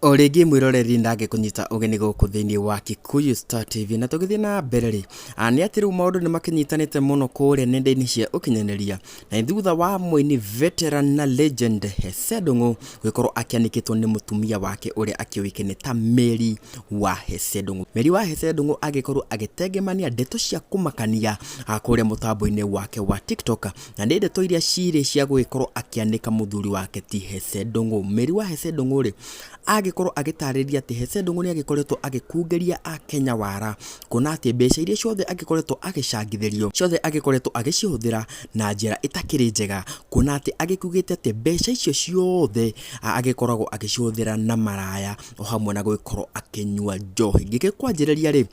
O rĩngĩ mwĩroreri ndangĩkũnyita ũgeni gũkũ thĩinĩ wa Kikuyu Star TV na tũgĩthiĩ na mbere rĩ, nĩ atĩ rĩu maũndũ nĩ makĩnyitanĩte mũno kũrĩa nenda-inĩ cia ũkinyanĩria na nĩ thutha wa mũini veteran na legend Hesse Ndung'u gũgĩkorwo akĩanĩkĩtwo nĩ mũtumia wake ũrĩa akĩũĩkaine ta Mary wa Hesse Ndung'u. Mary wa Hesse Ndung'u agĩkorwo agĩtengemania ndeto cia kũmakania kũrĩa mũtambo-inĩ wake wa TikTok na nĩ ndeto iria cirĩ cia gũgĩkorwo akĩanĩka mũthuri wake ti Hesse Ndung'u. Mary wa Hesse Ndung'u rĩ, agĩkorwo agĩtarĩria atĩ Hesse Ndung'u nĩ agĩkoretwo agĩkungĩria akenya wara, kuona atĩ mbeca iria ciothe agĩkoretwo agĩcangithĩrio, ciothe agĩkoretwo agĩcihũthĩra na njĩra ĩtakĩrĩ njega, kuona atĩ agĩkiugĩte atĩ mbeca icio ciothe agĩkoragwo agĩcihũthĩra na maraya o hamwe na gũgĩkorwo akĩnyua njohi. Ngĩgĩkwanjĩrĩria rĩ,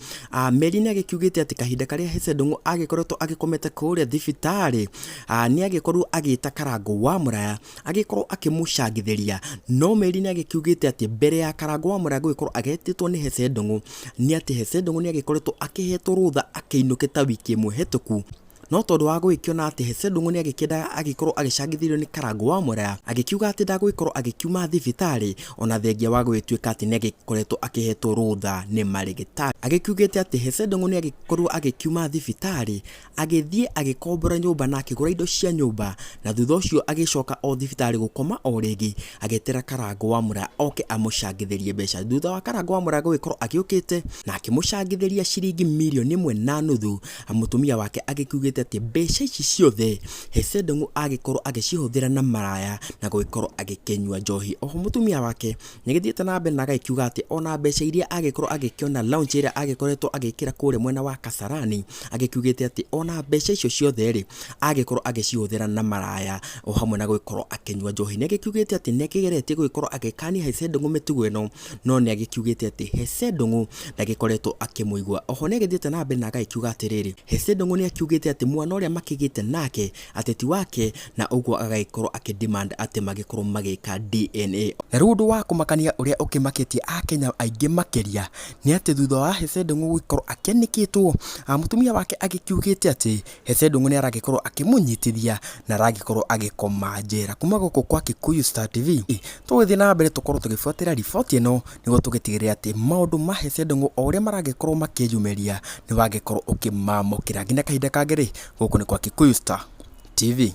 Mary nĩ agĩkiugĩte atĩ kahinda karĩa Hesse Ndung'u agĩkoretwo agĩkomete kũrĩa thibitarĩ, nĩ agĩkorirwo agĩta Karangũ wa Mũraya agĩkorwo akĩmũcangithĩria, no Mary nĩ agĩkiugĩte atĩ mbere ya Karangũ wa Mũraya gũgĩkorwo agetĩtwo nĩ Hesse Ndung'u, nĩ atĩ Hesse Ndung'u nĩ agĩkoretwo akĩhetwo rũtha akĩinũke ta wiki ĩmwe hetũku. No tondũ wa gũgĩkĩona atĩ Hesse Ndung'u nĩ agĩkĩendaga agĩkorwo agĩcangithĩrio nĩ Karangũ wa Mũraya, agĩkiuga atĩ ndagũgĩkorwo agĩkiuma thibitarĩ ona thengia wa gũgĩtuĩka atĩ nĩ agĩkoretwo akĩhetwo rũtha nĩ marĩgĩtarĩ. Agĩkiugĩte atĩ Hesse Ndung'u nĩ agĩkorirwo agĩkiuma thibitarĩ, agĩthiĩ agĩkombora nyũmba na akĩgũra indo cia nyũmba, na thutha ũcio agĩcoka o thibitarĩ gũkoma o rĩngĩ agĩetera Karangũ wa Mũraya oke amũcangithĩrie mbeca. Thutha wa Karangũ wa Mũraya gũgĩkorwo agĩũkĩte na akĩmũcangithĩria ciringi mirioni ĩmwe na nuthu, Mũtumia wake agĩkiugĩte atĩ mbeca ici ciothe Hesse Ndung'u agĩkorwo agĩcihũthĩra na maraya na gũgĩkorwo agĩkĩnyua njohi. Oho mũtumia wake nĩ agĩthiĩte na mbere na agagĩkiuga atĩ ona mbeca iria agĩkorwo agĩkĩona lounge ĩrĩa agĩkoretwo agĩkĩra kũrĩa mwena wa Kasarani, agĩkiugĩte atĩ ona mbeca icio ciothe rĩ, agĩkorwo agĩcihũthĩra na maraya o hamwe na gũgĩkorwo akĩnyua njohi. Nĩ agĩkiugĩte atĩ nĩ akĩgeretie gũgĩkorwo agĩkania Hesse Ndung'u mĩtugo ĩno no nĩ agĩkiugĩte atĩ Hesse Ndung'u ndagĩkoretwo akĩmũigua. Oho nĩ agĩthiĩte na mbere na agagĩkiuga atĩrĩrĩ, Hesse Ndung'u nĩ akiugĩte atĩ mwana ũrĩa makĩgĩte nake atĩ ti wake na ũguo agagĩkorwo akĩ demand atĩ magĩkorwo magĩka DNA. Na rĩu ũndũ wa kũmakania ũrĩa ũkĩmakĩtie akenya aingĩ makĩria nĩ atĩ thutha wa Hesse Ndung'u gũgĩkorwo akĩanĩkĩtwo, mũtumia wake agĩkiugĩte atĩ Hesse Ndung'u nĩ aragĩkorwo akĩmũnyitithia na aragĩkorwo agĩkoma njera. Kuma gũkũ kwa Kikuyu Star TV, tũgũgĩthiĩ na mbere tũkorwo tũgĩbuatĩra riboti ĩno nĩguo tũgĩtigĩrĩre atĩ maũndũ ma Hesse Ndung'u o ũrĩa maragĩkorwo makĩyumĩria nĩ wagĩkorwo ũkĩmamũkĩra. Nginya kahinda kangĩ rĩ, gũkũ nĩ kwa Kikuyu Star TV.